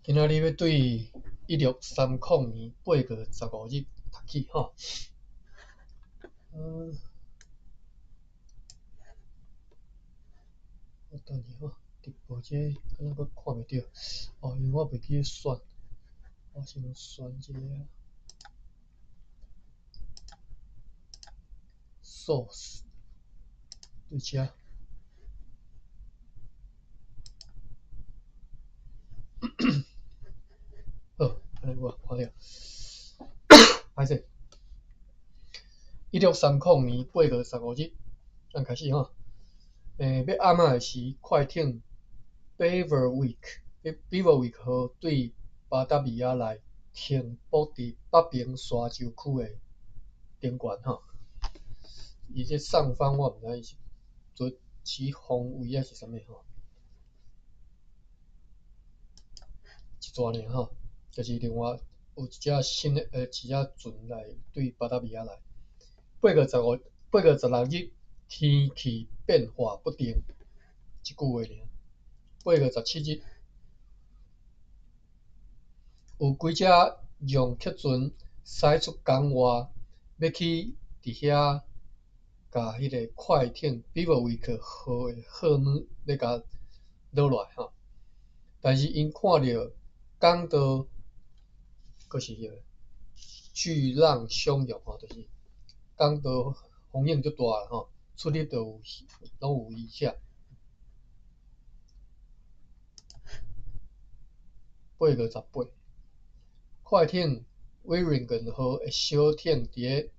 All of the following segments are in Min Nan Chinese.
今仔日欲對1630年8月15日讀起吼。我等下吼，直播這個敢若閣看袂著，哦，因為我袂記得選，我先選這個 source 對遮。好，按呢有啊，看著。歹勢。1630年8月15日，咱開始吼。欲暗仔的時，快艇 Beverwyck 號對巴達維亞來停泊佇北爿沙洲區的頂懸吼。伊這上方我毋知伊是做指方位抑是啥物吼。一逝爾吼，就是另外有一隻新的一隻船來對巴達維亞來。8月15、8月16日，天氣變化不定，一句話爾。8月17日，有幾隻讓客船駛出港外，欲去佇遐共彼个快艇 Beverwyck 號的貨物欲共落落來吼。但是𪜶看著港道，閣是彼个巨浪洶湧吼，就是港道風湧足大啦吼，出入都有攏有危險。8月18，快艇 Wieringen 號的小艇佇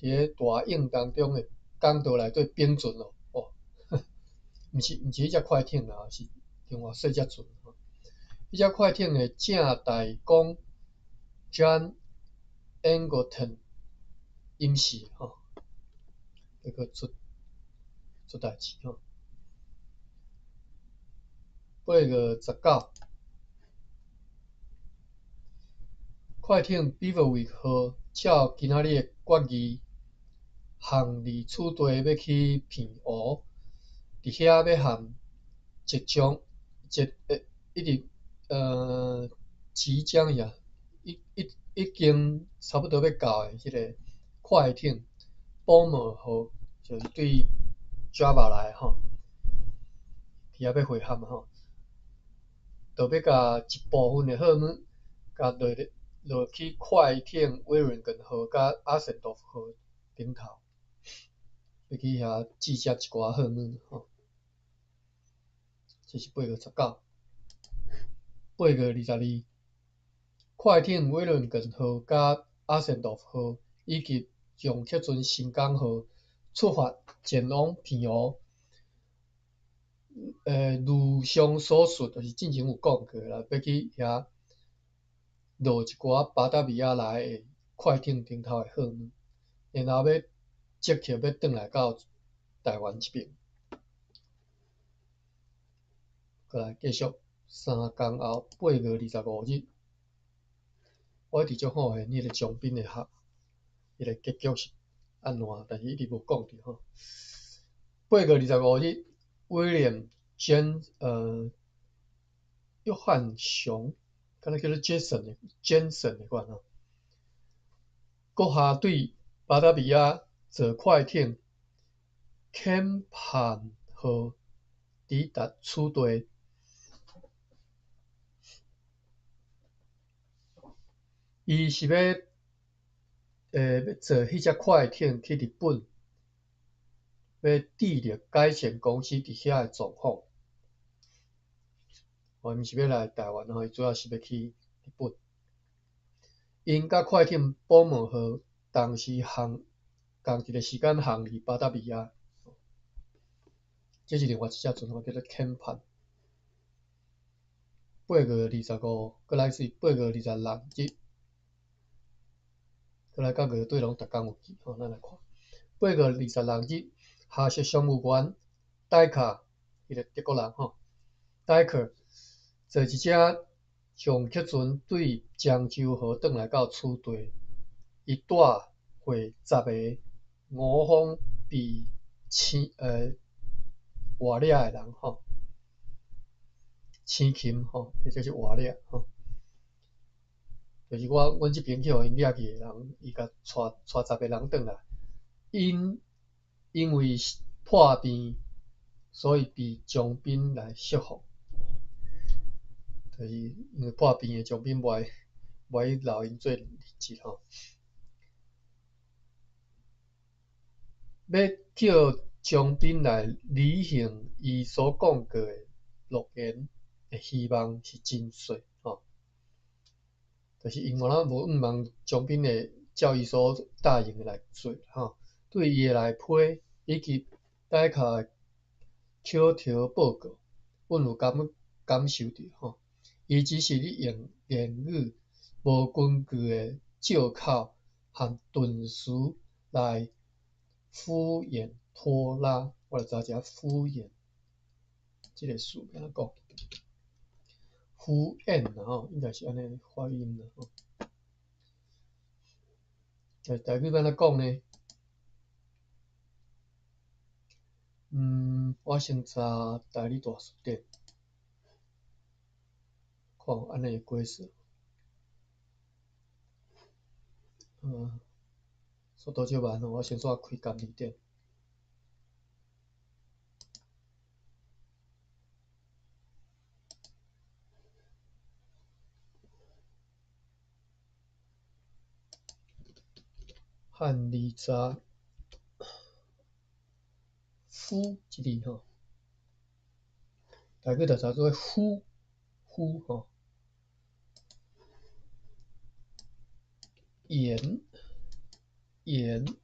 咧大湧當中的港道內底反船咯，哦，毋是彼隻快艇啦，是另外細隻船。彼隻快艇的正大公 John Angleton 淹死吼，閣閣出代誌吼。8月19，快艇 Beverwyck 號照今仔日的決議，航離此地欲去澎湖，佇遐欲和即將即一直即將呀，已經差不多欲到的彼个快艇 Bomber 號，就是對 Java 來的吼，佇遐欲會合吼，就欲共一部分的貨物，共落咧落去快艇 Wieringen 號佮 Asendorf 號頂頭，欲去遐集結一寡貨物吼。這是8月19，8月22，快艇 Wieringen 號佮 Asendorf 號以及讓客船新港號出發前往澎湖。如上所述，就是進前有講過啦，欲去遐落一寡巴達維亞來的快艇頂頭的貨物，然後欲即刻欲轉來到台灣這爿。過來繼續，3工後，8月25日，我一直足好奇彼个長濱的學，彼个結局是按怎，但是一直無講著吼。8月25日，威廉簡約翰雄，敢若叫做 Jason 的 Jensen 的款吼，閣下對巴達維亞坐快艇 Kempen 號抵達此地。伊是欲坐彼隻快艇去日本，欲致力改善公司佇遐的狀況。哦，伊毋是欲來台灣吼，伊主要是欲去日本。𪜶佮快艇 Bomber 號同時航仝一个時間航離巴達維亞。這是另外一隻船吼，叫做 Kempen。8月25，閣來是8月26日。閣來甲月底攏逐工有記吼，咱來看。8月26日，哈式商務員戴卡，彼个德國人吼，戴克坐一隻上客船對漳州河轉來到此地，伊帶回10个五方被生活掠的人吼。生擒吼，或者是活掠吼。就是我阮這爿去予𪜶掠去的人，伊共帶帶十个人轉來，𪜶因為破病，所以被將軍來釋放。就是因為破病的將軍無愛無愛留𪜶做人質吼。欲叫將軍來履行伊所講過的諾言的希望是真細吼。就是𪜶原來無向望將軍會照伊所答應的來做吼。對伊的內批以及底跤的口頭報告，阮有感感受著吼。伊只是咧用言語無根據的藉口和遁詞來敷衍拖拉。我來查一下敷衍這个詞按怎講？敷衍啦吼，應該是按呢發音啦吼。台語欲按怎講呢？我先查台語大辭典，看有按呢的解釋。速度少慢吼，我先煞開甘字典。漢字查敷這字吼，台語就查做敷敷吼，衍衍，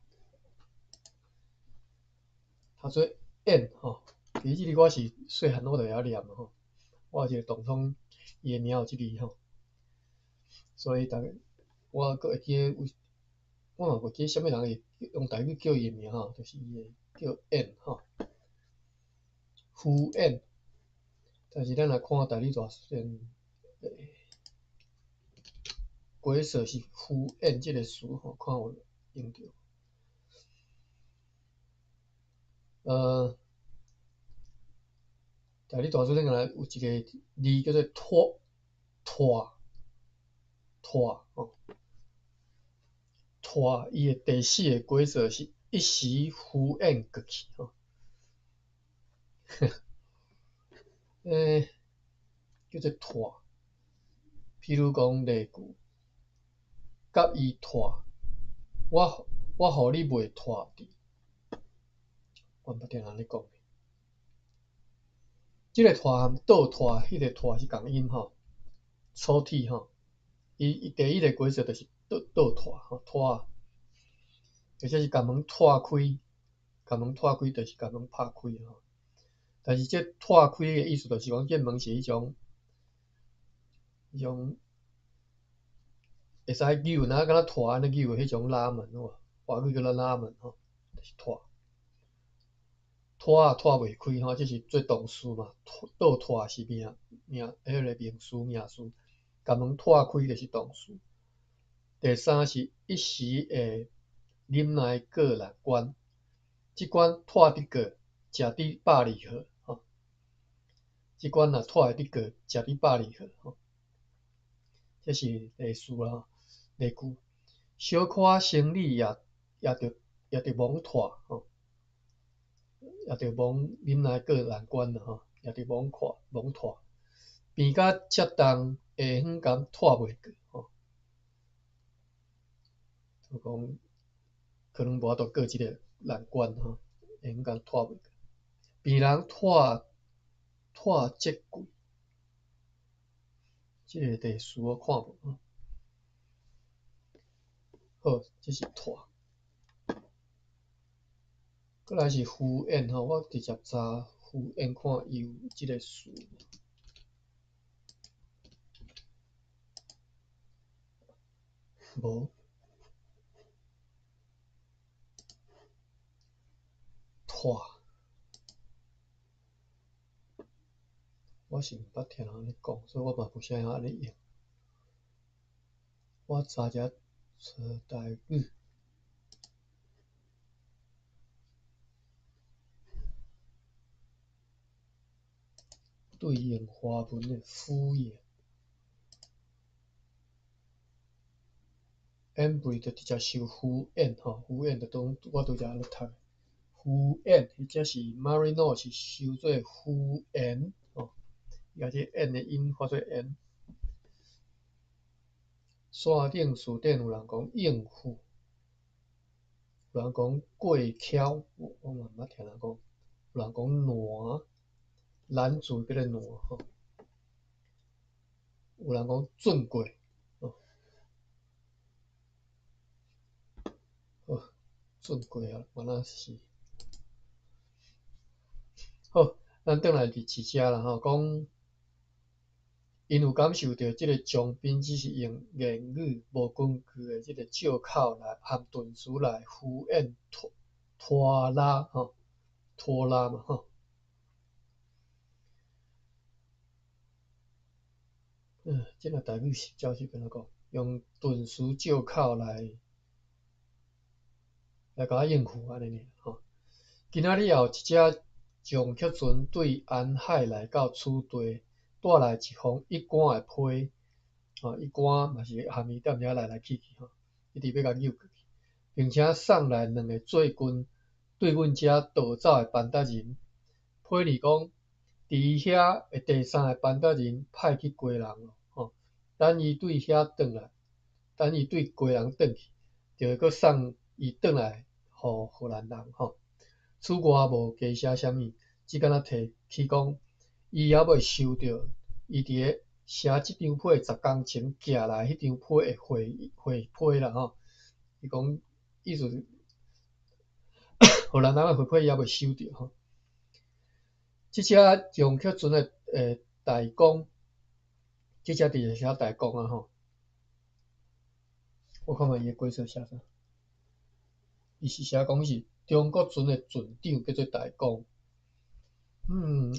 讀做演吼。其實這字我是細漢我就會曉念吼，我有一個同窗，伊的名有這字吼，所以逐家我閣會記得有，我嘛袂記得啥物人會用台語叫伊的名吼，就是伊會叫演吼，敷衍。但是咱若看台語大辭典，解說是敷衍這个詞吼，看有用著。台語大辭典敢若有一个字叫做拖拖拖吼，拖伊的第四个解說是一時敷衍過去吼。叫做拖，譬如講例句，佮伊拖，我我予你袂拖著，我毋捌聽人按呢講。這个拖和倒拖，彼个拖是仝音吼，粗體吼。伊伊第一个解釋就是倒倒拖吼，拖，或者是共門拖開，共門拖開就是共門拍開吼。但是這拖開的意思就是講，這門是彼種，彼種會使扭，若敢若拖按呢扭的彼種拉門有無？華語叫做拉門吼，就是拖。拖仔拖袂開吼，這是做動詞嘛，倒拖是名名，彼个名詞名詞，共門拖開就是動詞。第三是一時會忍耐過難關，這關拖得過，食得百二號吼。這關若拖會得過，食得百二號吼。這是例詞啦，例句。小可生理也也著也著罔拖吼，也著罔忍耐過難關啦吼，也著罔看罔拖，病甲遮重，下昏甘拖袂過吼。就講可能無法度過這个難關吼，下昏甘拖袂過。病人拖拖這久，這个例詞我看無吼。好，這是拖。過來是敷衍吼，我直接查敷衍看伊有這个詞。無。拖。我是毋捌聽人按呢講，所以我嘛無啥會曉按呢用。我查一下台語。對應華文的敷衍。Embree 就直接收敷衍吼，敷衍就當我拄才按呢讀的。敷衍，彼只是 Maryknoll 是收做敷衍吼，伊共這 n 的音發做 n。山頂辭典有人講應付，有人講過橋，我嘛毋捌聽人講。有人講爛，難字叫做爛吼。有人講準過，吼。好，準過啊，原來是。好，咱轉來佇這遮啦吼，講𪜶有感受著這个將賓只是用言語無根據的這个藉口來含頓詞來敷衍拖拖拉吼，拖拉嘛吼。這若台語是照是按怎講？用頓詞藉口來共我應付按呢爾吼。今仔日也有一隻將客船對沿海來到此地，帶來一封一貫的批，吼，一貫嘛是含伊踮遐來來去去吼，一直欲共救過去，並且送來兩个最近對阮遮逃走的班達人，批你講，佇伊遐的第三个班達人派去基隆吼，等伊對遐轉來，等伊對基隆轉去，就會閣送伊轉來予荷蘭人吼。此外無加寫啥物，只敢若提起講，伊猶未收著伊佇咧寫這張批10工前寄來彼張批的回批啦吼。伊講意思，荷蘭人的回批猶未收著吼。這隻楊克船的大公，這隻佇咧寫大公啊吼。我看覓伊的解說寫啥？伊是寫講是中國船的船長叫做大公。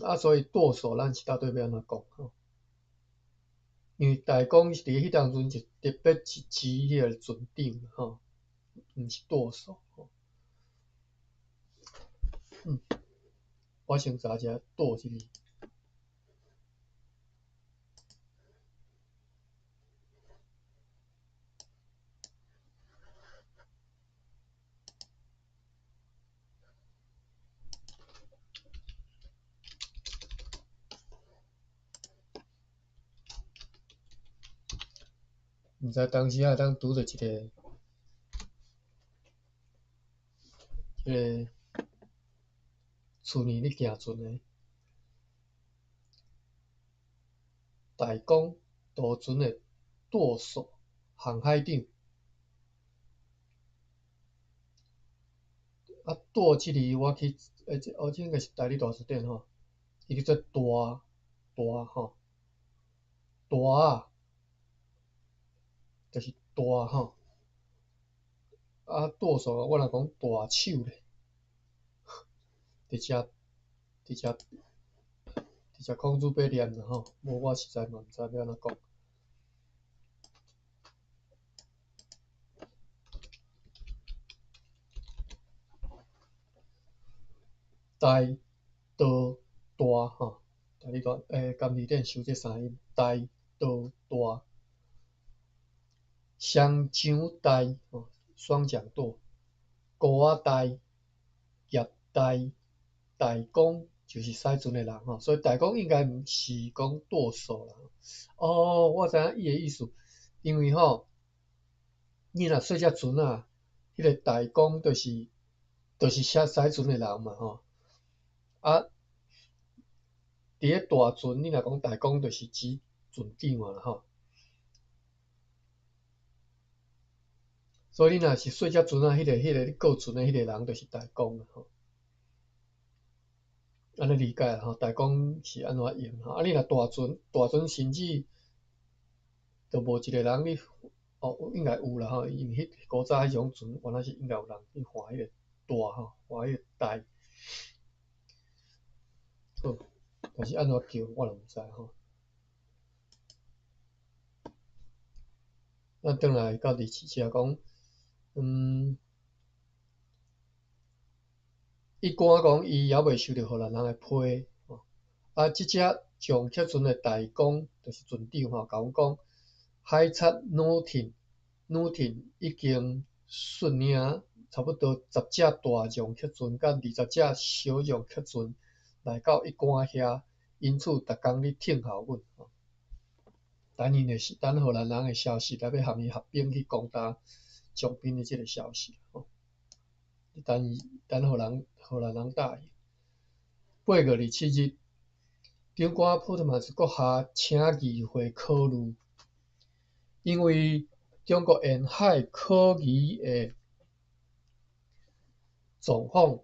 啊，所以舵手咱是到底欲按怎講吼？因為大公是佇彼當陣是特別是指彼个船長吼，毋是舵手吼。我先查一下“舵”這字。毋知當時仔會當拄著一个，彼个厝呢咧行船的大公渡船的舵手航海長。啊，舵這字我去，哦，這應該是台語大辭典吼，伊叫做大大吼，大仔，就是大吼。啊，舵手我若講大手咧，直接孔子欲念啦吼，無我實在嘛毋知欲按怎講。大、刀、大吼，台語大甘字典收這三音，大、刀、大，雙槳大吼，雙槳舵，孤仔大、葉大、大公就是駛船的人吼，所以大公應該毋是講舵手啦。哦，我知影伊的意思，因為吼，你若細隻船仔，彼個大公就是寫駛船的人嘛吼。啊，佇咧大船，你若講大公，就是指船長啊吼。所以你若是細隻船仔，彼個咧顧船的彼個人，就是大公啊吼。按呢理解啦吼，大公是按怎用吼？啊，你若大船，大船甚至都無一個人咧，哦，應該有啦吼，因為彼古早彼種船，原來是應該有人去換彼個大吼，換彼個大。好，但是按怎叫，我就毋知吼。咱轉來到第七節講，伊官講伊猶未收著荷蘭人的批，吼，啊，這隻上客船的大公，就是船長吼，共阮講，海賊努廷努廷已經率領差不多十隻大上客船佮20隻小上客船來到一竿遐，因此逐工咧聽候阮。等𪜶的等荷蘭人的消息來欲和伊合兵去攻打長濱的這个消息。等伊等荷蘭人答應。8月27日，長官普特曼斯閣下請議會考慮，因為中國沿海可疑的狀況，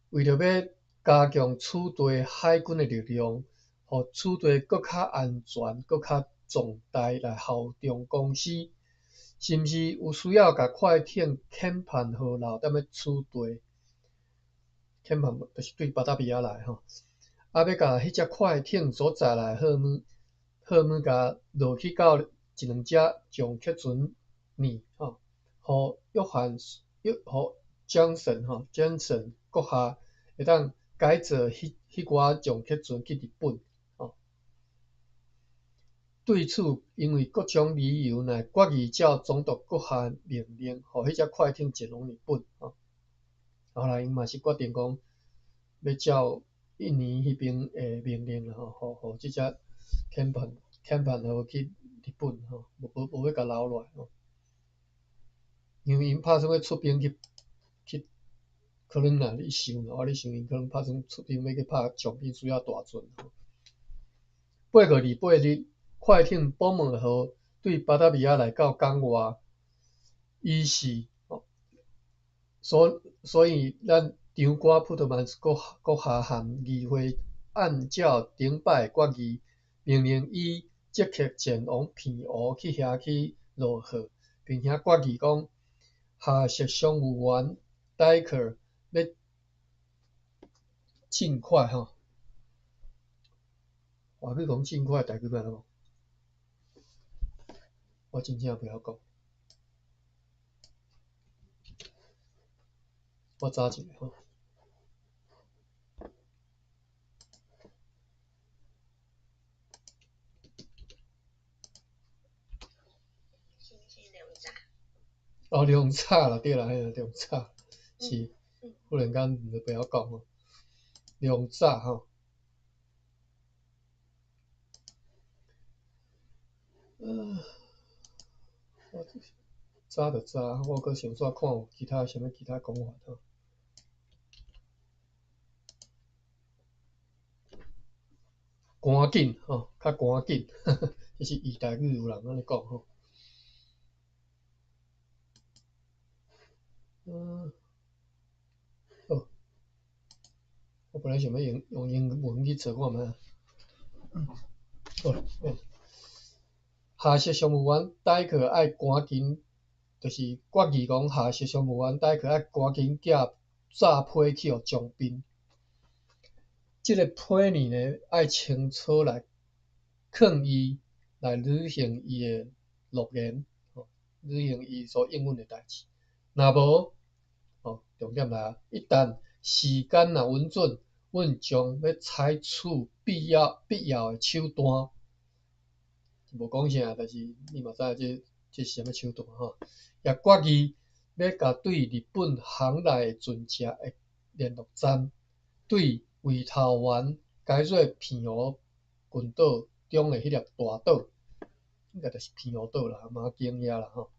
為著欲加強此地海軍的力量，予此地閣較安全、閣較壯大來效忠公司，是毋是有需要共快艇遣叛號留踮咧此地？遣叛就是對巴達維亞來吼，啊，欲共彼隻快艇所載來的貨物，貨物共落去到一兩隻上客船呢吼，予約翰約予江森吼，江森閣下會當改造彼寡上客船去日本吼。對此，因為各種理由，乃決議照總督閣下命令，予彼隻快艇前往日本吼。後來𪜶嘛是決定講，欲照印尼彼邊的命令吼，予這隻遣叛號去日本吼，無欲共留落來吼。因為𪜶拍算欲出兵去，可能啦，你想啦，我咧想𪜶可能拍算出兵欲去拍長濱需要大船吼。8月28日，快艇寶門號對巴達維亞來到港外，伊是，所以咱長官普特曼斯閣下和議會按照頂擺決議，命令伊即刻前往澎湖去遐去落貨，並且決議講，下屬商務員戴克欲盡快吼，我欲講盡快，台語欲按怎講？我真正袂曉講。我查一下吼。哦，量早啦，對啦，彼個量早是，忽然間毋袂曉講吼，量早吼。我早就早，我閣想煞看有其他啥物其他講法吼。趕緊吼，較趕緊，這是意大利有人按呢講吼。好，我本來想欲用英文去找看覓。好，下屬商務員戴克愛趕緊，就是決議講下屬商務員戴克愛趕緊寄早批去予長濱。這个批呢呢，愛清楚來勸伊來履行伊的諾言，履行伊所應允的代誌。若無，重點來啊！一旦時間若允准，阮將欲採取必要的手段。無講啥，但是你嘛知這是啥物手段吼？也決議欲共對日本航來的船隻的聯絡站，對圍頭灣改做澎湖群島中的彼粒大島，應該就是澎湖島啦，馬經遐啦吼。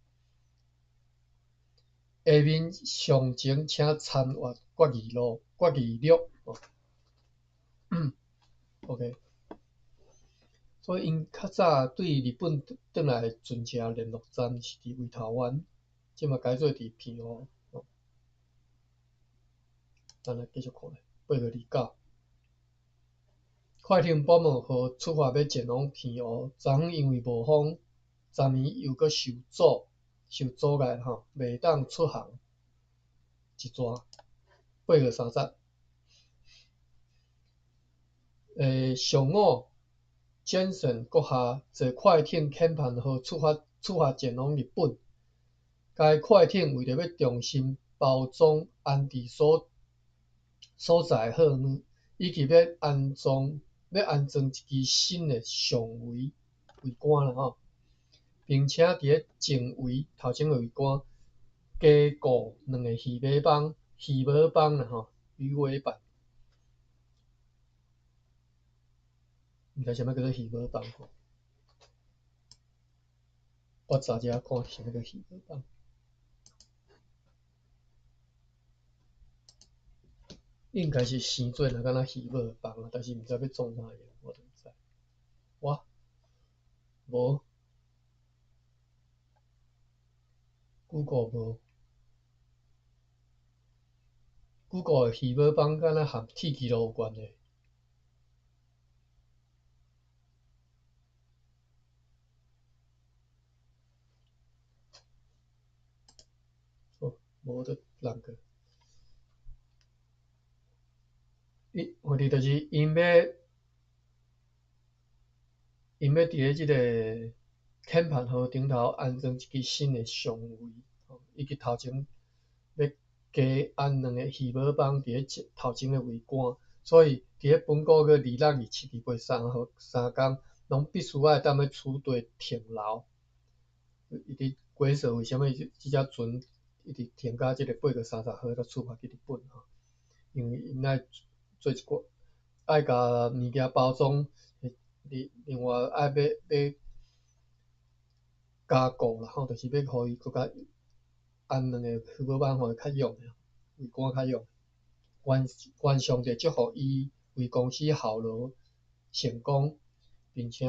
下面詳情請參閱決議錄。OK，所以𪜶較早對日本轉來的船隻聯絡站是佇圍頭灣，這馬改做佇澎湖。咱來繼續看，8月29，快艇寶門號出發欲前往澎湖，昨昏因為無風，昨暝又閣受阻礙吼，袂當出航。一逝，8月30，上午，簡森閣下坐快艇遣叛號出發前往日本。該快艇為著欲重新包裝安置所在貨物，以及欲安裝欲安裝一支新的上桅桅杆啦吼，並且佇咧前桅頭前的桅杆加固兩个魚尾枋、魚尾枋啦吼，魚尾板。毋知啥物叫做魚尾枋吼，我查一下看啥物叫魚尾枋。應該是生做若敢若魚尾枋啊，但是毋知欲創啥用，我就毋知。我無，Google 無，Google 的魚尾枋敢若和鐵枝路有關係。好，無就人過。伊問題就是𪜶欲，𪜶欲佇咧這个遣盤號頂頭安裝一支新的上桅，以及頭前欲加安兩个魚尾枋佇咧頭前的桅杆，所以佇咧本個月二六、二七、二八三號三工，攏必須愛踮咧此地停留。伊佇解說為啥物這隻船一直停到這个8月30號才出發去日本吼？因為𪜶愛做一寡，愛共物件包裝，另另外愛欲欲加固啦吼，就是欲予伊閣較按兩個魚尾枋，予伊較勇，桅杆較勇。願願上帝祝福伊為公司效勞成功，並且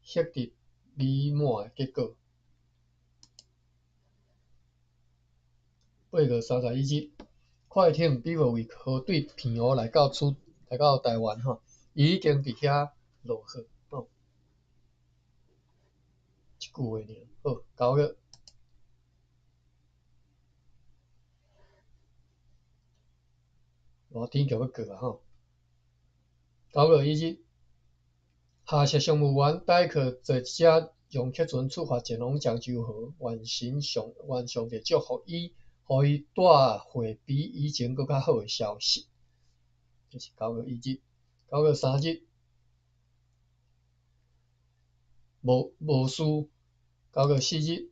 獲得美滿的結果。8月31日，快艇比沃維號對澎湖來到此來到台灣吼，伊已經佇遐落貨吼。一句話爾，好，9月。熱天橋欲過啊吼。9月1日，下屬商務員戴克坐一隻楊克船出發前往漳州河，願神上願上帝祝福伊，予伊帶回比以前閣較好的消息。這是9月1日，9月3日，無無事。9月4日，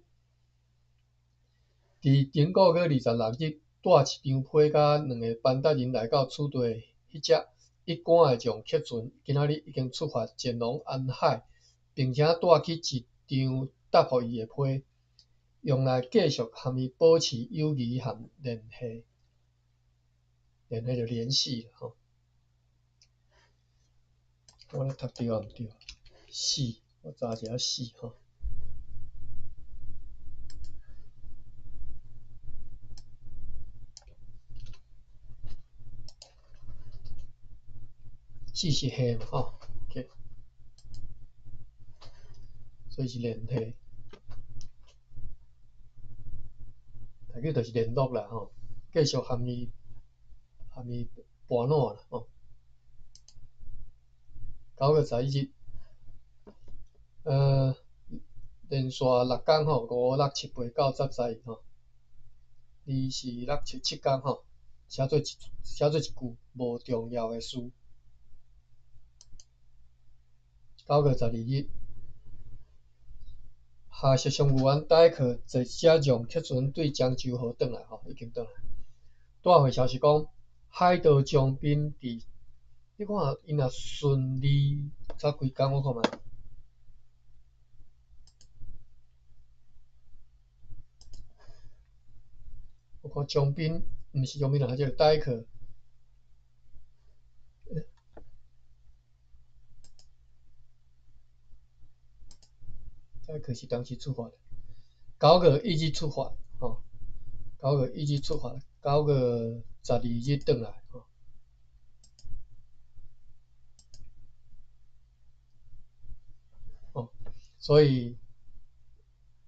佇頂個月26日，帶一張批佮兩个班達人來到此地的彼隻一竿的楊克船，今仔日已經出發前往安海，並且帶去一張答覆伊的批，用來繼續和伊保持友誼和聯繫。聯繫就聯繫吼。我咧讀著抑毋著？四，我查一下四吼。四是繫嘛吼，OK，所以是聯繫，大概就是聯絡啦吼，繼續和伊和伊盤撋啦吼。9月11日，連續六工吼，五、六、七、八、九、十、11吼，二、四、六、七，七工吼，寫做一寫做一句無重要的事。9月12日，下屬商務員戴克坐一隻楊克船對漳州河轉來吼，已經轉來。帶回消息講，海盜將兵佇，你看𪜶若順利，才幾工我看覓。我看將兵，毋是將兵啦，這個戴克。戴克是當時出發的，9月1日出發，吼，9月1日出發，9月12日轉來，吼。哦，所以，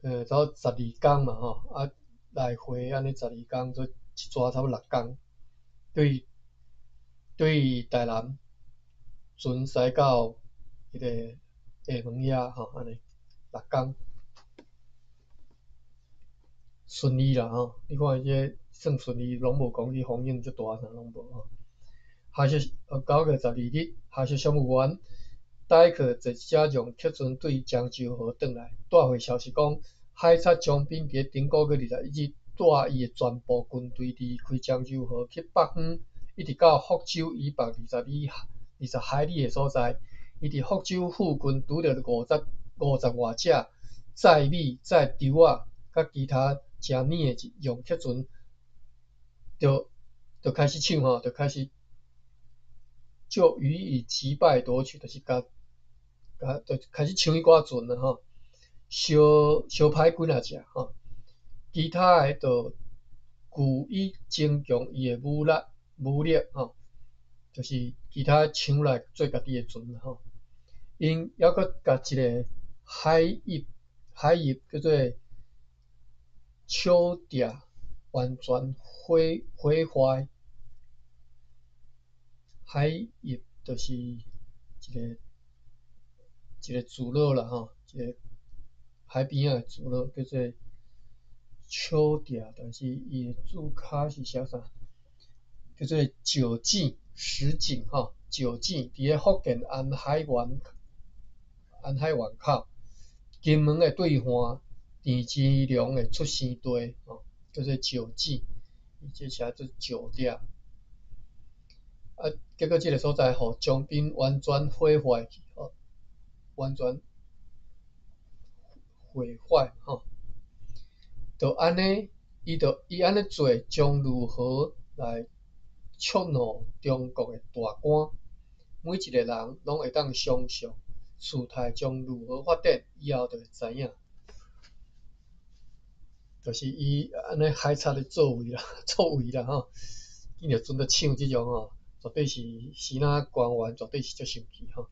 差不多12工嘛，吼，啊，來回按呢12工，所以一逝差不多六工，對對台南船駛到彼个廈門遐，吼，按呢。六工順利啦吼！你看這個算順利，攏無講去風湧足大啥攏無吼。下屬9月12日，下屬商務員戴克坐一隻讓客船對漳州河轉來，帶回消息講，海賊張斌佇咧頂個月21日帶伊的全部軍隊離開漳州河去北方，一直到福州以北20里20海里的所在。伊佇福州附近拄著50外隻載米、載稻仔佮其他誠軟的讓客船，就開始搶吼，就開始就予以擊敗奪取，就是共共就開始搶彼寡船啦吼，燒燒歹幾若隻吼，其他的就據以增強伊的武力吼，就是其他搶來做家己的船吼。𪜶猶閣共一个海域叫做笑碇完全毀壞。海域就是一個聚落啦吼，一個海邊仔的聚落叫做笑碇，但是伊的字跤是寫啥？叫做石井，石井吼，石井佇咧福建安海灣口，金門的對岸，鄭芝龍的出生地吼，叫做石井，伊這寫做石碇。啊，結果這个所在予張斌完全毀壞去，吼，完全毀壞吼。就按呢，伊按呢做，將如何來觸怒中國的大官？每一個人攏會當想像事態將如何發展，以後就會知影。就是伊按呢海賊的作為啦吼，見著船咧搶這種吼，絕對是支那官員絕對是足生氣吼。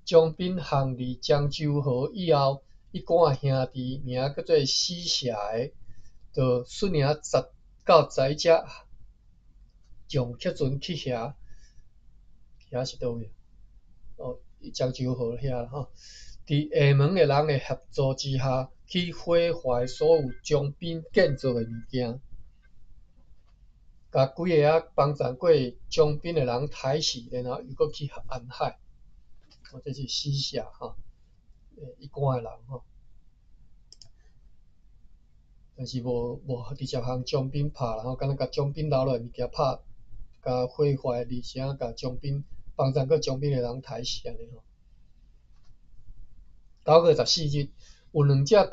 張斌航離漳州河以後，一寡兄弟名叫做死蛇的，就率領10到11隻讓客船去遐，遐是佗位？哦，漳州河遐啦吼。佇廈門的人的協助之下，去毀壞所有張斌建造的物件，共幾个仔幫贊過張斌的人刣死，然後又閣去安海。哦，這是死蛇吼，一寡的人吼。但是無直接向張斌拍啦吼，敢若共張斌留落來物件拍，共毀壞，而且共張斌幫贊過張斌的人刣死按呢吼。9月14日，有兩隻阮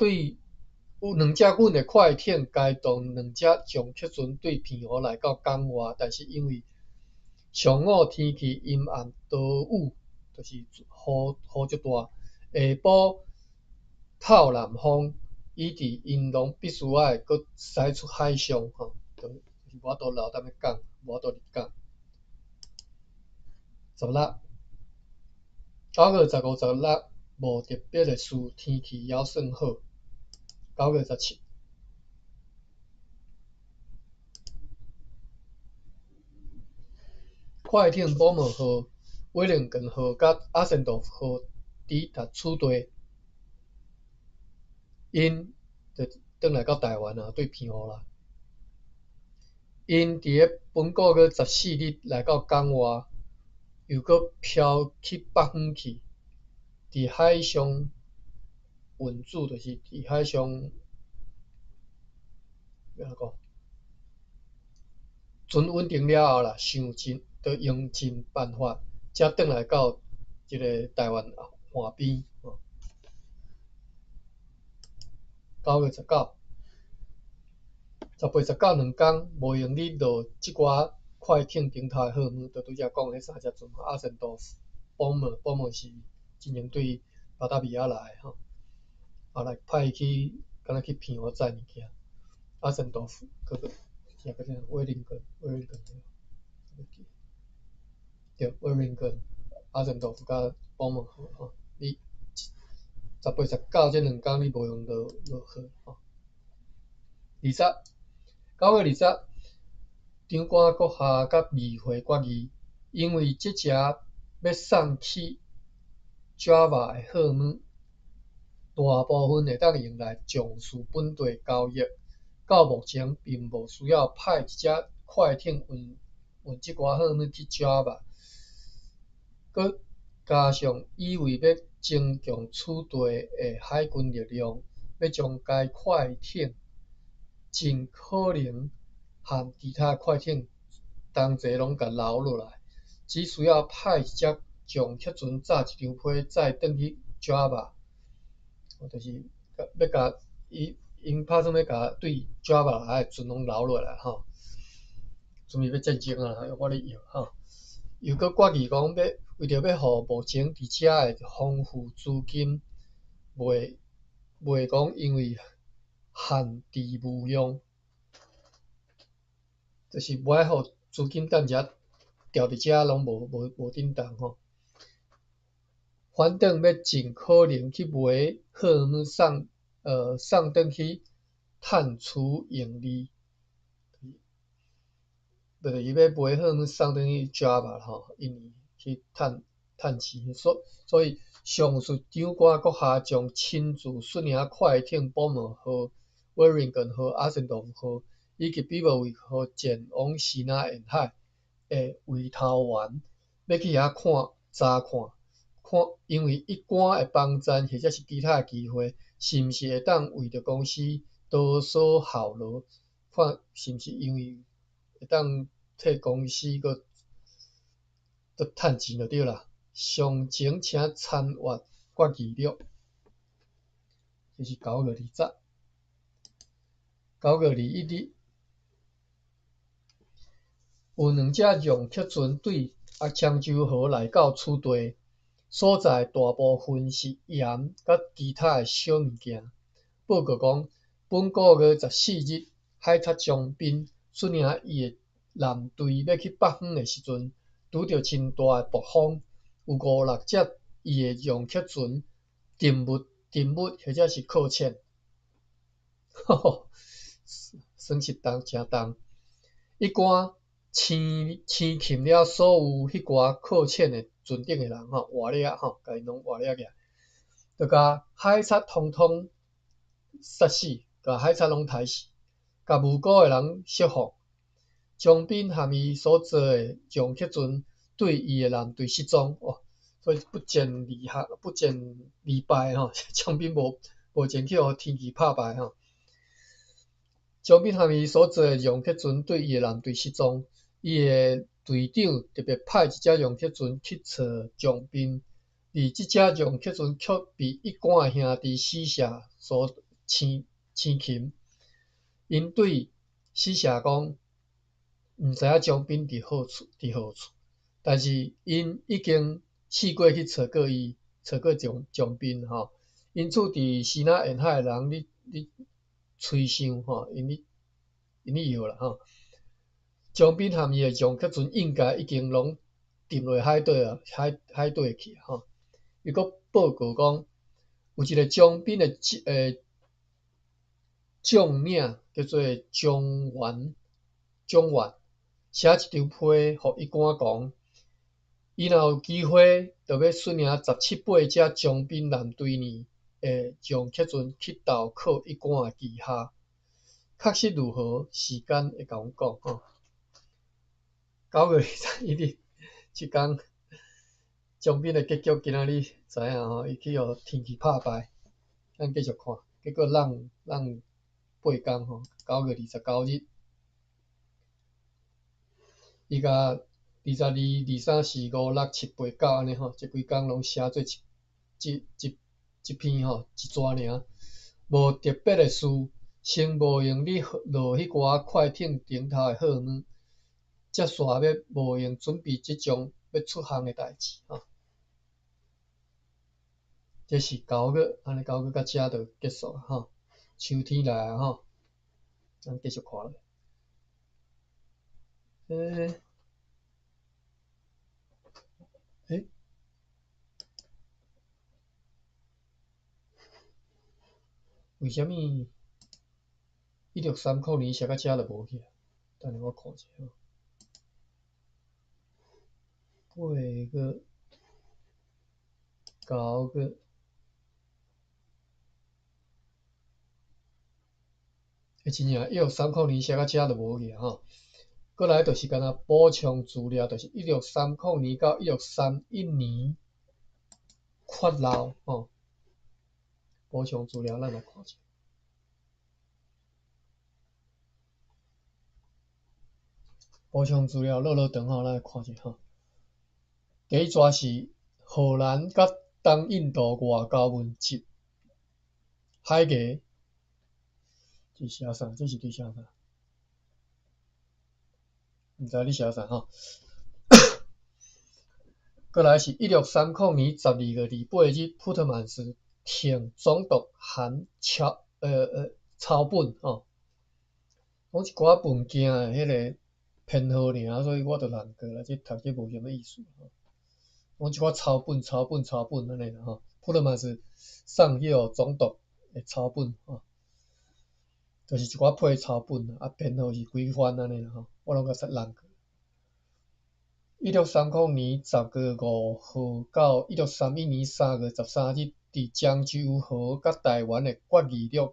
的快艇，偕同兩隻上客船對澎湖來到港外，但是因為上午天氣陰暗多雨，就是雨足大，下晡透南風，以致𪜶攏必須愛閣駛出海上吼，就是無法度留踮咧港，無法度入港。16，9月15、16無特別的事，天氣猶算好。9月17，快艇寶墨號、威靈頓號佮阿森多夫號抵達此地，𪜶就轉來到台灣啊，對澎湖啦。𪜶佇咧本個月14日來到港外，又閣飄去北方去，佇海上穩住，就是佇海上，欲按怎講？船穩定了後啦，想盡，就用盡辦法，才轉來到這个台灣岸邊。9月19、18、19兩工，無閒咧落這寡快艇頂頭的號碼，就拄才講的彼三隻船，阿森多夫、寶墨、寶墨是真正對巴達維亞來的吼，後來派伊去，敢若去澎湖載物件。阿森多夫，閣閣，啥叫啥？威靈頓，威靈頓對，威靈頓、阿森多夫佮寶墨號吼，你18、19這兩工你無閒落雨吼。20，9月20，長官閣下佮議會決議，因為這隻欲送去 Java 的貨物，大部分會當用來從事本地交易，到目前並無需要派一隻快艇運運這寡貨物去 Java，閣加上伊為欲增強此地的海軍力量，欲將該快艇盡可能和其他快艇同齊攏共留落來，只需要派一隻將客船早一張批載轉去 Java，就是欲共伊𪜶拍算欲共對 Java 來的船攏留落來吼，準備欲戰爭啊！我咧搖吼，又閣決議講欲為著欲予目前佇遮的豐富資金袂袂講因為閒置無用，就是無愛予資金踮遮牢佇遮攏無無無振動吼。反轉欲盡可能去賣貨物送送轉去趁取盈利，就是伊欲賣貨物送轉去 Java 吼，因為去趁趁錢，所所以上述長官閣下將親自率領快艇寶門號、威靈頓號、阿森道夫號以及比伯維號前往西南沿海的圍頭灣，欲去遐看查看，看因為一般的幫贊或者是其他的機會，是毋是會當為著公司多所效勞？看是毋是因為會當替公司閣閣趁錢就對啦。詳情請參閱決議錄。這是9月20，9月21日，有兩隻讓客船對啊漳州河來到此地，所在大部分是鹽佮其他的小物件。報告講，本個月14日，海賊將斌率領伊的艦隊欲去北方的時陣，拄著真大的暴風，有五六隻伊的讓客船沉沒、沉沒或者是擱淺，呵呵，損失重誠重。一竿生生擒了所有彼寡擱淺的船頂的人吼，活掠吼，共𪜶攏活掠起來，就共海賊統統殺死，共海賊攏刣死，共無辜的人釋放。將斌和伊所坐的讓客船對伊的艦隊失蹤，哇！所以不戰而降，不戰而敗吼，將斌無無前去予天氣拍敗吼。將斌和伊所坐的讓客船對伊的艦隊失蹤，伊的隊長特別派一隻讓客船去揣將斌，而這隻讓客船卻被一干的兄弟死射所生生擒。𪜶對死射講，毋知影將斌佇何處，佇何處，但是𪜶已經試過去揣過伊，揣過將將斌吼。因此，佇西南沿海的人咧咧吹想吼，𪜶咧𪜶咧搖啦吼。將斌和伊的讓客船應該已經攏沉落海底啊，海海底去吼。伊閣報告講，有一個將斌的將領叫做張元，張元寫一張批予一官講，伊若有機會，就欲率領十七八隻將斌艦隊呢的讓客船去投靠一官的旗下。確實如何，時間會共阮講吼。9月21日，這工將斌的結局今仔日知影吼，伊去予天氣拍敗。咱繼續看，結果浪浪八工吼，9月29日，伊共二十二、二三、四、五、六、七、八、九按呢吼，這幾工攏寫做一、這、這、這篇吼，一逝爾，無特別的事，先無閒咧落彼寡快艇頂頭的貨物，才煞欲無閒準備這種欲出航的代誌吼。這是九月，按呢九月到遮就結束了吼。秋天來啊吼，咱繼續看落。欸，欸，為啥物1630年寫到遮就無去啊？等下我看一下吼。8月、9月，欸，真正1630年寫到遮就無去啊吼。閣來就是敢若補充資料，就是1630年到1631年缺漏吼。補充資料，咱來看者。補充資料，落落長吼，咱來看者吼。第一逝是荷蘭佮東印度外交文集，海牙，這寫啥？這是佇寫啥？毋知咧寫啥吼。閣來是1630年12月28日，普特曼斯呈總督函抄本吼，攏一寡文件的彼个編號爾，所以我就難過啦。這讀這無啥物意思吼。攏一寡抄本、抄本、抄本按呢啦吼。普特曼斯送去予總督的抄本吼，就是一寡批抄本啊，編號是幾番按呢啦吼，我攏共難過。1630年10月5號到1631年3月13日，佇漳州河佮臺灣的決議錄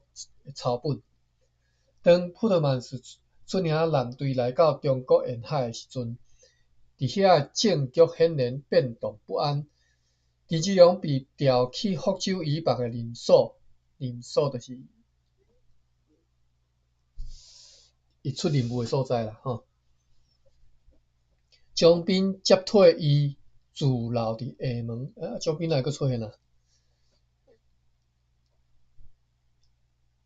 抄本。當普特曼斯率領艦隊來到中國沿海的時陣，佇遐的政局顯然變動不安。陳之龍被調去福州以北的任所，任所就是伊出任務的所在啦，吼。張斌接替伊駐留佇廈門，啊，張斌哪會閣出現啊？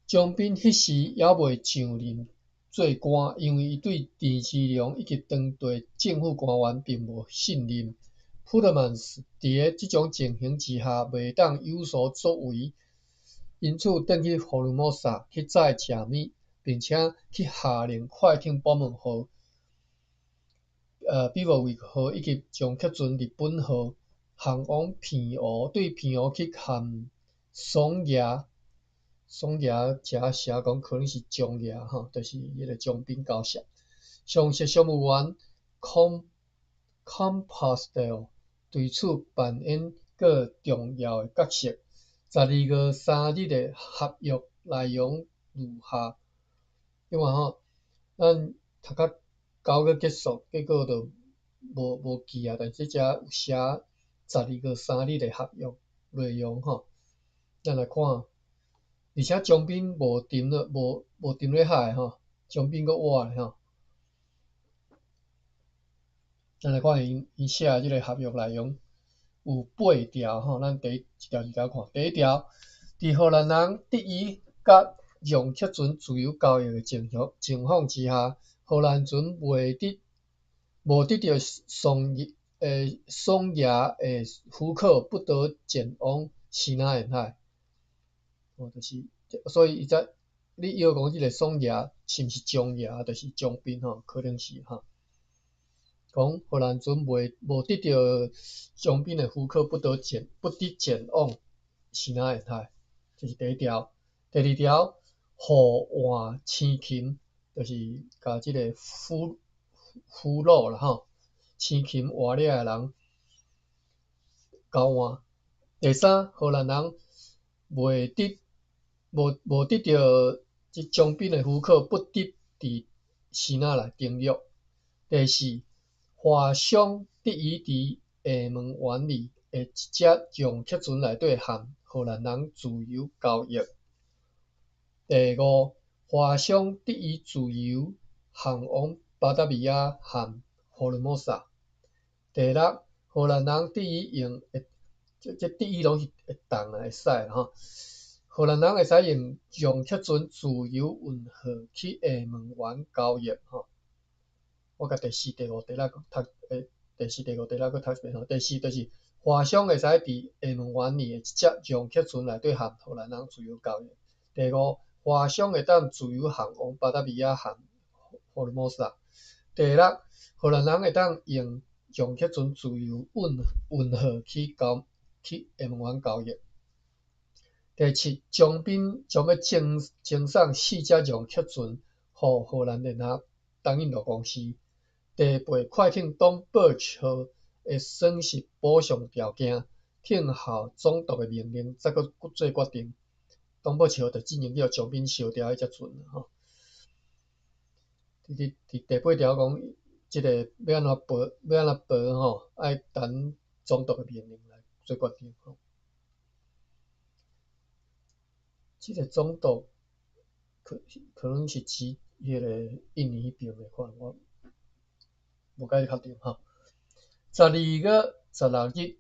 張斌彼時猶未上任做官，因為伊對陳之龍以及當地政府官員並無信任。普特曼斯佇咧這種情形之下，袂當有所作為，因此轉去福爾摩沙去載食物，並且去下令快艇寶門號、比沃維號以及松克船日本號航往澎湖，對澎湖去和松牙。松牙遮寫講可能是張牙吼，就是彼个張斌交涉。上席商務員 Compostelle 對此扮演閣重要的角色。12月3日的合約內容如下：你看吼，咱讀到9月結束，結果就無記啊。但是這遮有寫12月3日的合約內容吼，咱來看。而且張斌無沉落，無沉咧海吼，張斌閣活咧吼。咱來看𪜶寫的這个合約內容有八條吼，咱第一條一條看。第一條，佇荷蘭人得以佮楊克船自由交易的情況之下，荷蘭船無得著松牙的許可，不得前往支那沿海。哦，就是，所以伊才你臆講這个松牙是毋是張牙，就是張斌吼，可能是吼。講荷蘭船無得著張斌的許可，不得前往支那沿海，這是第一條。第二條，互換生禽，就是共這个俘虜啦吼，生禽活掠的人交換。第三，荷蘭人無得著這張斌的許可，不得佇支那內登陸。第四，華商得以佇廈門灣裡的一隻楊克船內底和荷蘭人自由交易。第五，華商得以自由航往巴達維亞和福爾摩沙。第六，荷蘭人得以用，這得以攏是會當啦，會使啦吼。荷蘭人會使用楊克船自由運貨去廈門灣交易吼。我共第四、第五、第六讀，第四、第五、第六閣讀一遍吼。第四就是華商會使佇廈門灣裡的一隻楊克船內底和荷蘭人自由交易。第五，華商會當自由航往巴達維亞和福爾摩沙。第六，荷蘭人會當用楊克船自由運貨去廈門灣交易。第七，張斌將欲贈送四隻楊克船予荷蘭聯合東印度公司。第八，快艇東 Birch 號的損失補償條件，聽候總督的命令，才閣做決定。東 Birch 號就進前去予張斌燒掉彼隻船吼。伫第八條講，這个欲按怎報，欲按怎報吼，愛等總督的命令來做決定吼。這个總督可能是指彼个印尼彼爿的，可能我無介確定吼。12月16日，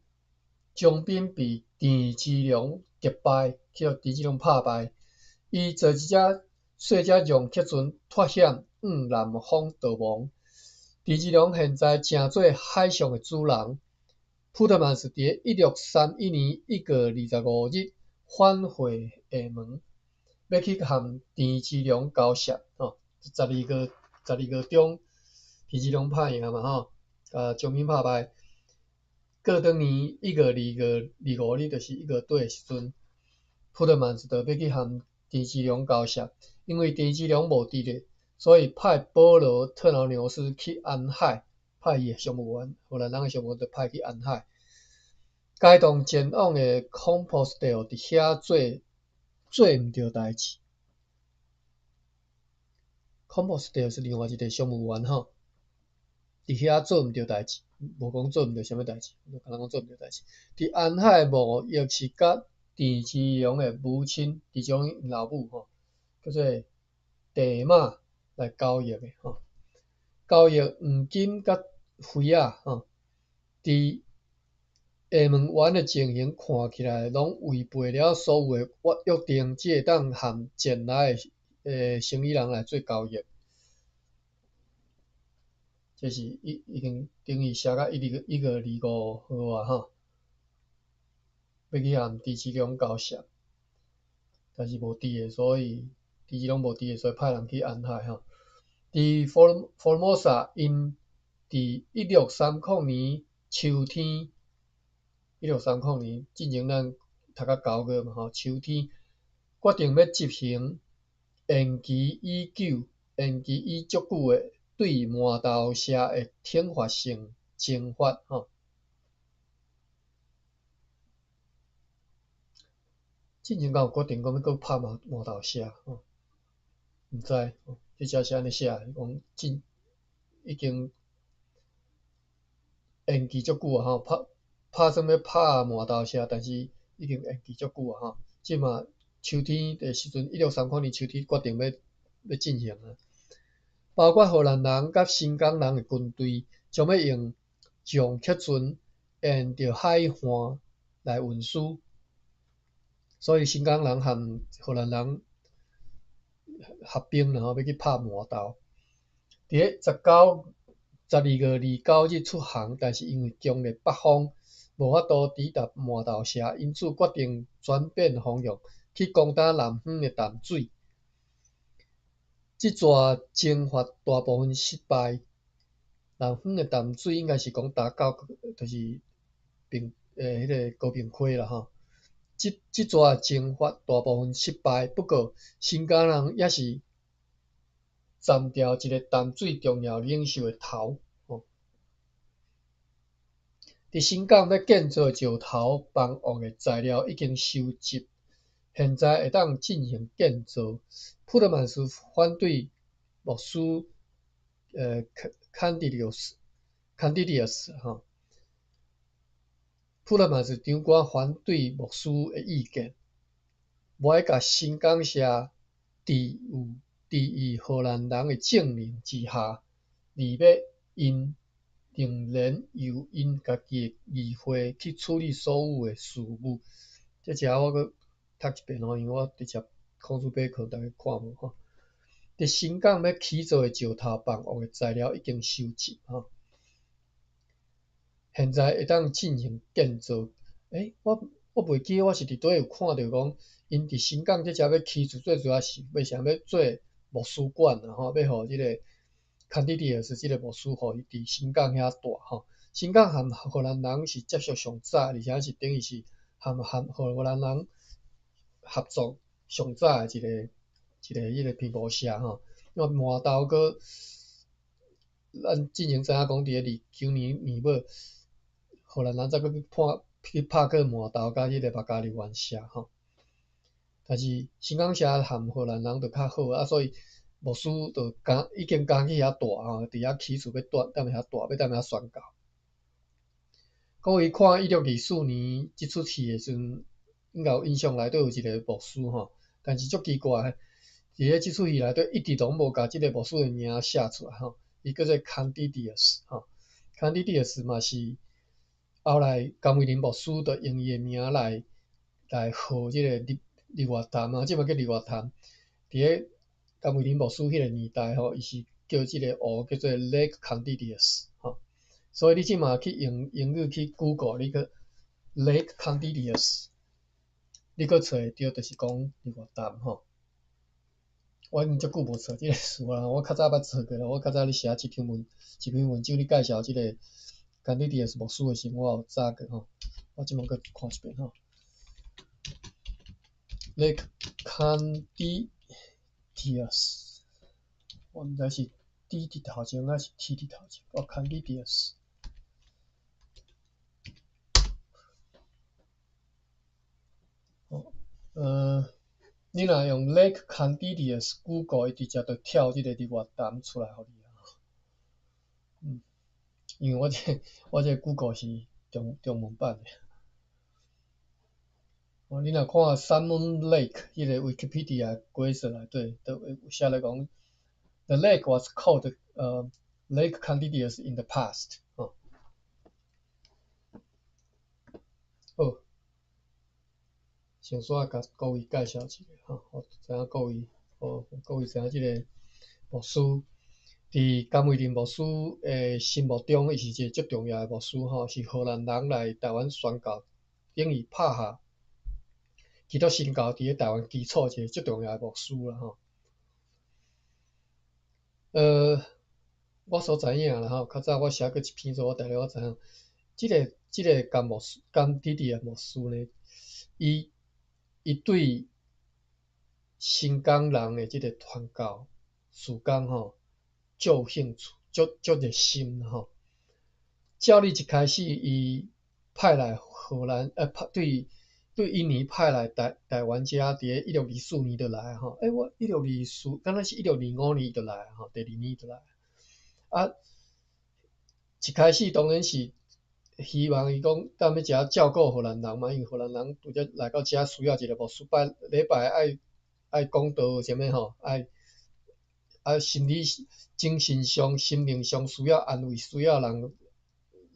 張斌被鄭芝龍擊敗，去予鄭芝龍拍敗。伊坐一隻細隻讓客船脫險往南方逃亡。鄭芝龍現在成做海上的主人。普特曼斯佇1631年1月25日返回廈門，欲去和鄭芝龍交涉。吼，十二月中，鄭芝龍拍贏嘛吼，共張斌拍敗。過轉年一月2月25日，就是1月底的時陣，普特曼斯就欲去和鄭芝龍交涉，因為鄭芝龍無佇咧，所以派保羅特勞紐斯去安海，派伊的商務員，荷蘭人的商務員就派去安海。偕同前往的孔波斯特佇遐做毋著代誌。孔波斯特是另外一个商務員吼，佇遐做毋著代誌，無講做毋著啥物代誌，就敢若講做毋著代誌。佇安海貿易是佮鄭芝龍的母親，鄭芝龍老母吼，叫做地馬來交易的吼，交易黃金佮妃仔吼，佇廈門灣的情形看起來攏違背了所有的約定，只會當和前來的生意人來做交易。這是已經等於寫到1月25號啊吼，欲去和鄭芝龍交涉，但是無佇咧，所以鄭芝龍無佇咧，所以派人去安海吼。佇福爾摩沙，𪜶佇1630年秋天，1630年進前咱讀到9月嘛吼，秋天決定欲執行延期已久、延期已足久的對鰻頭社的懲罰性徵發吼。進前敢有決定講欲閣拍鰻頭社吼？毋知，這遮是按呢寫的，講進已經延期足久啊吼，拍算欲拍鰻頭社，但是已經延期足久啊吼。這馬秋天的時陣，1630年秋天決定欲進行啊。包括荷蘭人佮新港人的軍隊，將欲用橡客船沿著海岸來運輸。所以新港人和荷蘭人合兵，然後欲去拍鰻頭。佇咧12月29日出航，但是因為強烈北風，無法度抵達鰻頭社，因此決定轉變方向，去攻打南方的淡水。這逝征發大部分失敗。南方的淡水應該是講打到，就是彼個高屏溪啦吼。這逝征發大部分失敗，不過新港人猶是斬掉一個淡水重要領袖的頭。佇新港欲建造石頭房屋的材料已經收集，現在會當進行建造。普特曼斯反對牧師坎迪利斯吼，普特曼斯長官反對牧師的意見，無愛共新港社佇有佇伊荷蘭人的政令之下，而欲𪜶仍然由𪜶家己的議會去處理所有的事務。這遮我閣讀一遍吼，因為我直接孔子百科逐家看無吼。佇新港欲起造的石頭房屋的材料已經收集吼，現在會當進行建造。我袂記得我是佇佗有看著講，𪜶佇新港這遮欲起厝，最主要是欲啥欲做牧師館啦吼，欲予這个坎迪利斯這个牧師，予伊佇新港遐蹛吼。新港和荷蘭人是接觸上早，而且是等於是和荷蘭人合作上早的一個彼个平埔社吼。因為鰻頭閣咱進前知影講，佇咧29年年尾，荷蘭人才閣去拍過鰻頭佮彼個瑪伽利灣社吼。但是新港社和荷蘭人就較好啊，所以牧師就敢已經敢去遐蹛吼，佇遐起厝欲蹛，踮遐蹛，欲踮遐宣教。各位看1624年這齣戲的時陣，應該有印象內底有一个牧師吼，但是足奇怪，佇咧這齣戲內底一直攏無共這个牧師的名寫出來吼，伊叫做康蒂迪斯吼，康蒂迪斯嘛是後來甘為霖牧師就用伊的名來號這个日月潭啊，這馬叫日月潭。佇咧甘為霖牧師彼个年代吼，伊是叫這个湖叫做 Lake Candidius 吼，所以你這馬去用英語去 Google，你去 Lake Candidius，你閣揣會著，就是講日月潭吼。我已經足久無揣這个詞啊，我較早捌揣過啦。我較早咧寫一篇文章咧介紹這个 Candidius 牧師的時，我有查過吼。我這馬閣看一遍吼。Lake Candidius，我毋知是 D 佇頭前抑是 T 佇頭前。哦，Candidius。哦，你若用 Lake Candidius Google，伊直接就跳這个日月潭出來予你啊。因為我這 Google 是中文版的。哦，你若看 Sun Moon Lake 彼个 Wikipedia 解說內底，都有寫咧講，The lake was called Lake Candidius in the past。哦，好，先煞共各位介紹一下吼，予知影各位，予各位知影這个牧師，佇甘為霖牧師的心目中，伊是一個足重要的牧師吼，是荷蘭人來台灣宣教，等於拍下基督新教佇咧台灣基礎一個足重要的牧師啦吼。我所知影啦吼，較早我寫過一篇，所以我大概我知影，這个甘牧師、甘弟弟的牧師呢，伊對新港人的這个傳教事工吼，足有興趣，足熱心吼。照理一開始，伊派來荷蘭，派對印尼派來台灣遮，佇咧1624年就來吼。我1624，敢若是1625年就來吼，第二年就來。啊，一開始當然是希望伊講踮咧遮照顧荷蘭人嘛，因為荷蘭人拄則來到遮需要一個牧師，拜禮拜愛講道啥物吼，愛心理、精神上、心靈上需要安慰，需要人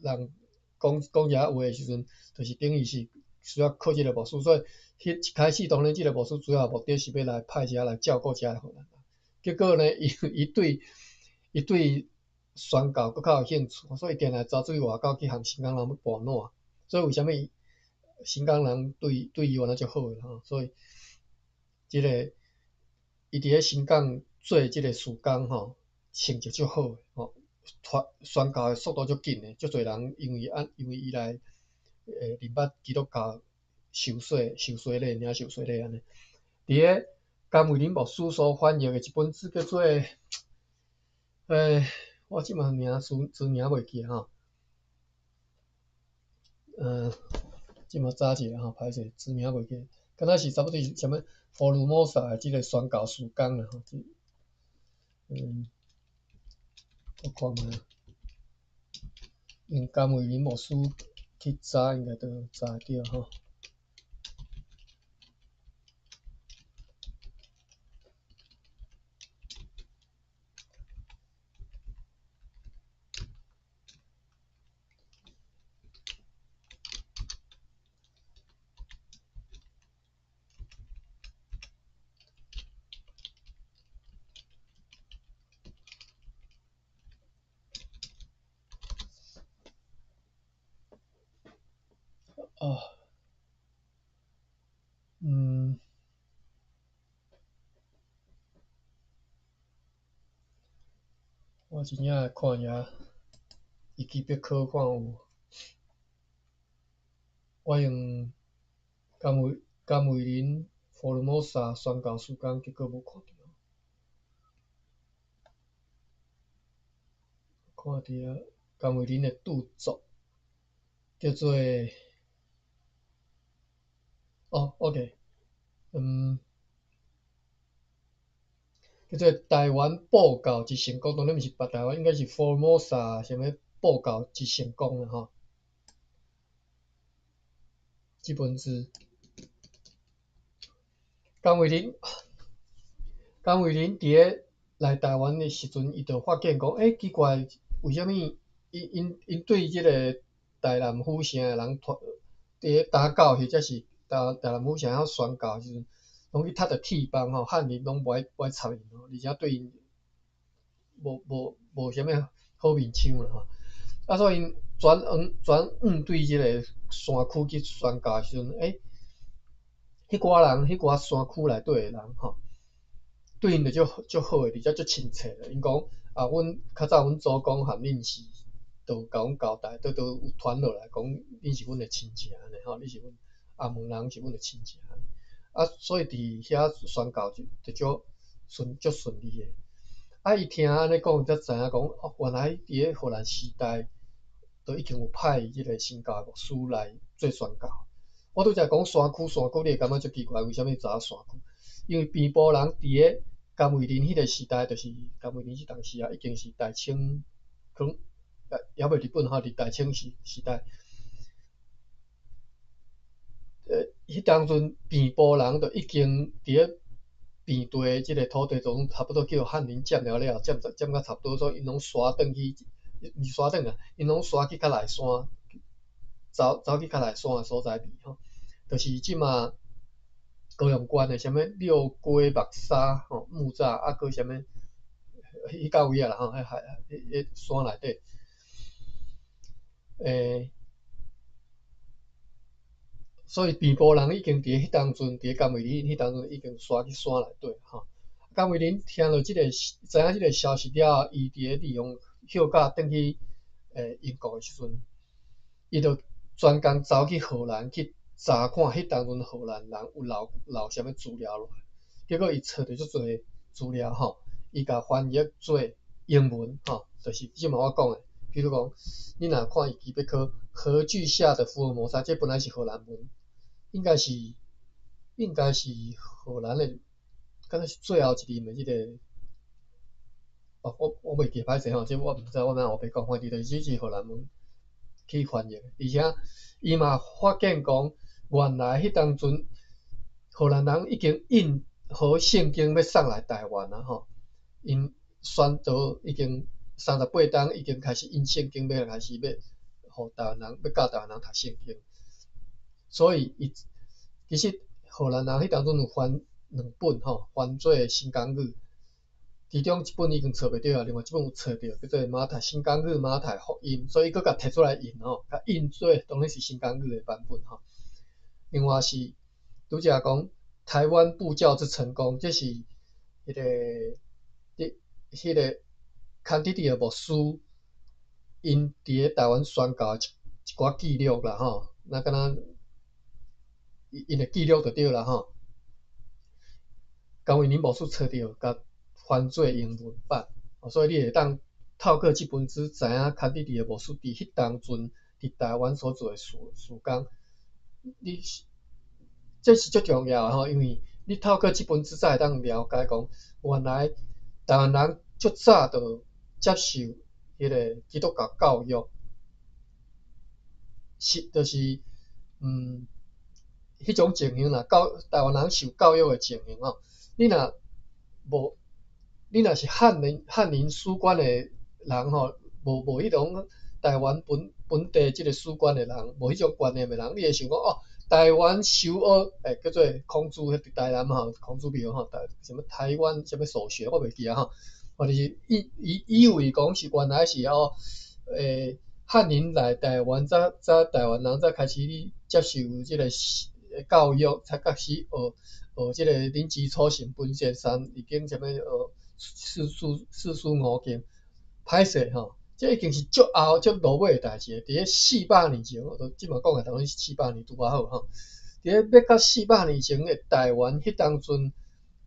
講講一下話的時陣，就是等於是需要靠這個牧師，所以彼一開始當然這個牧師主要目的是欲來派遮來照顧遮的荷蘭人。結果呢，伊對宣教閣較有興趣，所以伊定定走出去外口去和新港人欲跋爛。所以為啥物新港人對伊原來足好的吼？所以這个伊佇咧新港做這个事工吼，成績足好的吼，宣教的速度足緊的，足濟人因為伊來認捌基督教受洗禮，領受洗禮按呢。佇咧甘為霖牧師所翻譯的一本書叫做，我這馬名詞名袂記吼。這馬查一下吼，歹勢詞名袂記，敢若是差不多是啥物福爾摩沙的這个宣教事工啦吼。我看覓，用甘為霖牧師去查，應該就查會著吼。啊，我真正來看一下，維基百科看有，我用甘為霖福爾摩沙宣教事工，結果無看著。看著甘為霖的著作叫做。哦，OK，叫做台灣布教之成功，當然毋是台灣，應該是福爾摩沙啥物布教之成功啦吼。這本書，甘為霖，甘為霖佇咧來台灣的時陣，伊就發現講，欸，奇怪，為啥物𪜶𪜶𪜶對這个台南府城的人，佇咧打教或者是台南府城遐宣教的時陣，攏去踢著鐵棒吼，漢人攏無愛插𪜶吼，而且對𪜶無啥物好面相啦吼。啊，所以𪜶轉往對這个山區去宣教的時陣，欸，彼寡人，彼寡山區內底的人吼，對𪜶就足足好的，而且足親切的。𪜶講啊，阮較早阮祖公和恁是，都有共阮交代，都有傳落來講，恁是阮的親戚按呢吼，你是阮阿門人是阮的親戚。啊，所以佇遐宣教就足順足順利的。啊，伊聽按呢講，才知影講，哦，原來佇咧荷蘭時代，就已經有派這个新教的牧師來做宣教。我拄才講山區，山區你會感覺足奇怪，為啥物走山區？因為平埔人佇咧甘為霖彼个時代，就是甘為霖這當時啊，已經是大清，可能猶未日本吼，佇大清時代，彼當陣平埔人就已經佇咧平地這个土地，就差不多叫漢人佔了了，佔甲差不多，所以𪜶攏徙轉去，毋是徙轉啊，𪜶攏徙去較內山，走去較內山的所在去吼，就是這馬高雄縣的啥物六龜木沙吼木柵啊，閣啥物彼到位啊啦吼，彼海彼山內底，欸，所以平埔人已經佇彼當陣，佇甘為霖彼當陣已經徙去山內底吼。甘為霖聽著這个知影這个消息了後，伊佇咧利用休假轉去英國的時陣，伊就專工走去荷蘭去查看彼當陣荷蘭人有留啥物資料落來。結果伊揣著足濟資料吼，伊共翻譯做英文吼，就是這馬我講的，比如講，你若看維基百科，荷據下的福爾摩沙，這本來是荷蘭文，應該是荷蘭的，敢若是最後一任的這个，哦，我袂記，歹勢吼，這我毋知，我哪烏白講，反正就是這是荷蘭文去翻譯，而且伊嘛發現講，原來彼當陣荷蘭人已經印好聖經欲送來台灣啊吼，𪜶宣道已經38冬已經開始印聖經，欲開始欲予台灣人，欲教台灣人讀聖經。所以伊其實荷蘭人彼當陣有翻兩本吼，翻做新港語，其中一本已經揣袂著啊，另外一本有揣著，叫做馬太新港語馬太福音，所以伊閣共提出來印吼，共印做當然是新港語的版本吼。另外是拄才講台灣布教之成功，這是彼个彼彼个康迪迪的牧師，𪜶佇咧台灣宣教的一寡記錄啦吼，那敢若𪜶的記錄就對啦吼。甘為霖牧師揣著，共翻做英文版，所以你會當透過這本書知影康迪迪的牧師佇彼當陣佇台灣所做的事工，你這是足重要的吼，因為你透過這本書才會當了解講，原來台灣人足早就接受彼个基督教教育，是就是彼種情形啦，教台灣人受教育的情形吼，你若無，你若是漢人史觀的人吼，無彼種台灣本地這个史觀的人，無彼種觀念的人，你會想講哦，台灣修學，欸，叫做孔子佇台南吼，孔子廟吼，啥物台灣啥物所學，我袂記啊吼，或者是以為講是原來是哦，欸，漢人來台灣，才台灣人才開始接受這个教育，才開始學這个林之初成本先生已經啥物學四書五經，歹勢吼，這已經是足後足落尾的代誌。佇咧400年前，我這馬講的當然是四百年拄仔好吼。佇咧欲到四百年前的台灣，彼當陣，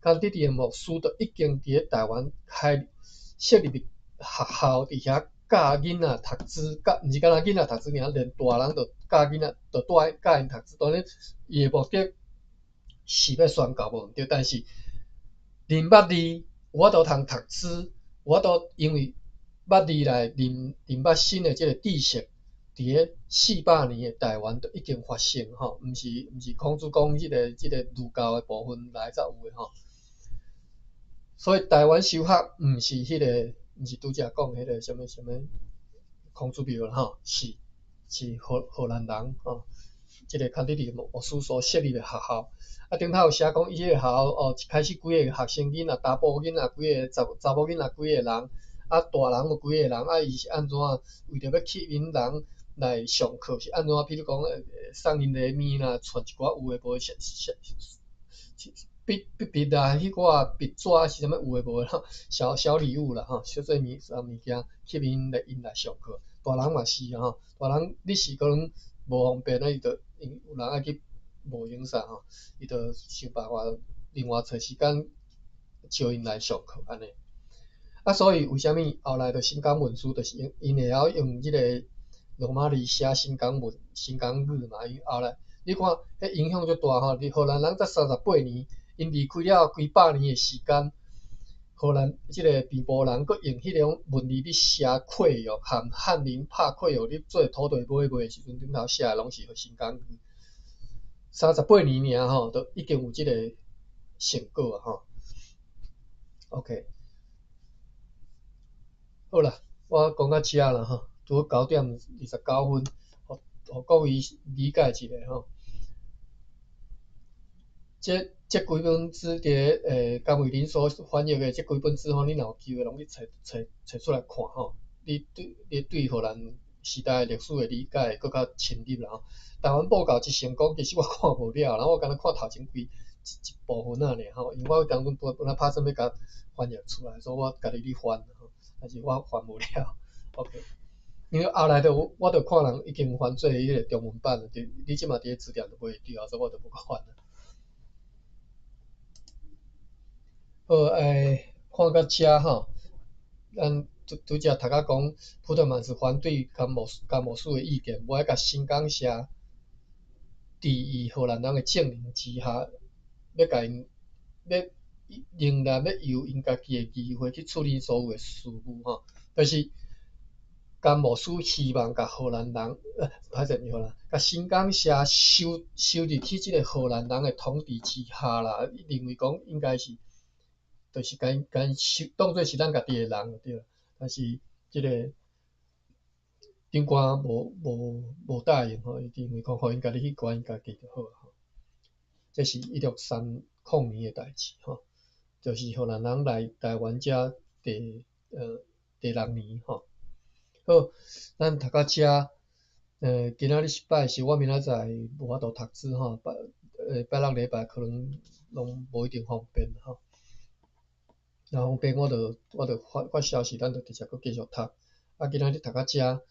康迪迪的牧師就已經佇咧台灣開設立學校，佇遐教囡仔讀書，教毋是干焦囡仔讀書爾，連大人都教囡仔，都帶教𪜶讀書。當然，伊的目的是欲宣教無毋對，但是認捌字有法度通讀書，有法度因為捌字來認認捌新的這个知識，佇咧400年的台灣就已經發生吼，毋是孔子講這个儒教的部分來才有的吼。所以台灣修學毋是彼个，毋是拄才講彼个啥物啥物孔子廟啦吼，是荷蘭人吼，這个康德黎牧師所設立的學校。啊，頂頭有寫講，伊彼个學校哦，一開始幾个學生囡仔、查埔囡仔幾个、查某囡仔幾個人，啊，大人有幾個人，啊，伊是按怎為著欲吸引人來上課，是按怎？比如講，送𪜶禮物啦，傳一寡有的無的，筆啊，彼寡筆紙是啥物有的無的吼，小小禮物啦吼，小細物啥物件吸引𪜶來上課。大人嘛是吼，大人你是可能無方便啊，伊就因有人愛去無閒啥吼，伊就想辦法另外揣時間招𪜶來上課按呢。啊，所以為啥物後來就新港文書，就是𪜶會曉用這个羅馬字寫新港文、新港語嘛。因後來你看，彼影響足大吼。荷蘭人才38年，𪜶離開了幾百年的時間，荷蘭這个平埔人閣用彼種文字咧寫契約，和漢人拍契約咧做土地買賣的時陣，頂頭寫的攏是新港語。38年爾吼，就已經有這个成果啊吼。OK，好啦，我講到遮啦吼，拄好9點29分，予各位理解一下吼。這幾本書佇咧甘慧玲所翻譯的這幾本書吼，你若有機會攏去揣出來看吼。你對荷蘭時代歷史的理解會閣較深入啦吼。台灣布教之成功，其實我看無了，然後我敢若看頭前幾一部分仔爾吼，因為我當陣本來拍算欲共翻譯出來，所以我家己咧翻吼，但是我翻無了。OK，因為後來就我就看人已經翻做彼個中文版了，你這馬佇咧字典就買會著，所以我就無閣翻啦。好，看到遮吼，咱拄才讀到講，普特曼是反對甘牧師的意見，無愛共新港社佇伊荷蘭人的政令之下，欲共𪜶欲仍然欲由𪜶家己的議會去處理所有的事務吼，就是甘牧師希望共荷蘭人，歹勢毋是荷蘭，共新港社收入去這个荷蘭人的統治之下啦，認為講應該是，就是共𪜶收當做是咱家己的人就對啦，但是這个長官無答應吼，伊認為講予𪜶家己去管𪜶家己就好啊。這是1630年的代誌吼，就是荷蘭人來台灣遮第六年吼。好，咱讀到遮，今仔日是拜四，我明仔載無法度讀書吼，拜六禮拜可能攏無一定方便吼。若方便我就發發消息，咱就直接閣繼續讀。啊，今仔日讀到遮，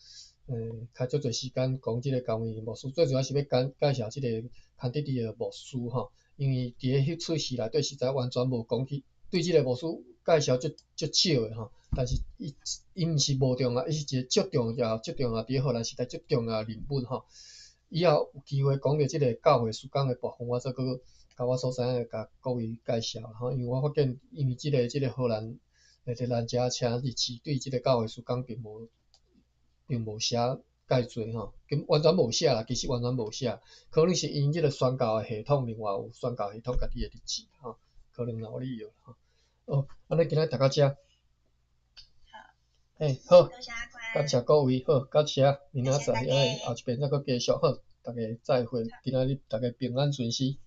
開足濟時間講這个甘慧牧師，最主要是欲介紹這个康德黎的牧師吼，因為佇咧彼齣戲內底實在完全無講起，對這个牧師介紹足足少的吼。但是伊毋是無重要，伊是一个足重要、足重要，佇咧荷蘭時代足重要的人物吼。以後有機會講著這个教會事工的部分，我再閣共我所知影的共各位介紹吼。因為我發現，因為這個荷蘭的蘭遮車日誌對這个教會事工並無寫蓋濟吼，完全無寫啦，其實完全無寫，可能是𪜶這个宣教的系統，另外有宣教系統家己的日誌吼，可能有理由吼。好，按呢今仔讀到遮。嘿，好，感謝各位，好，感謝，明仔載，後一遍再閣繼續，好，大家再會，今仔日大家平安順遂。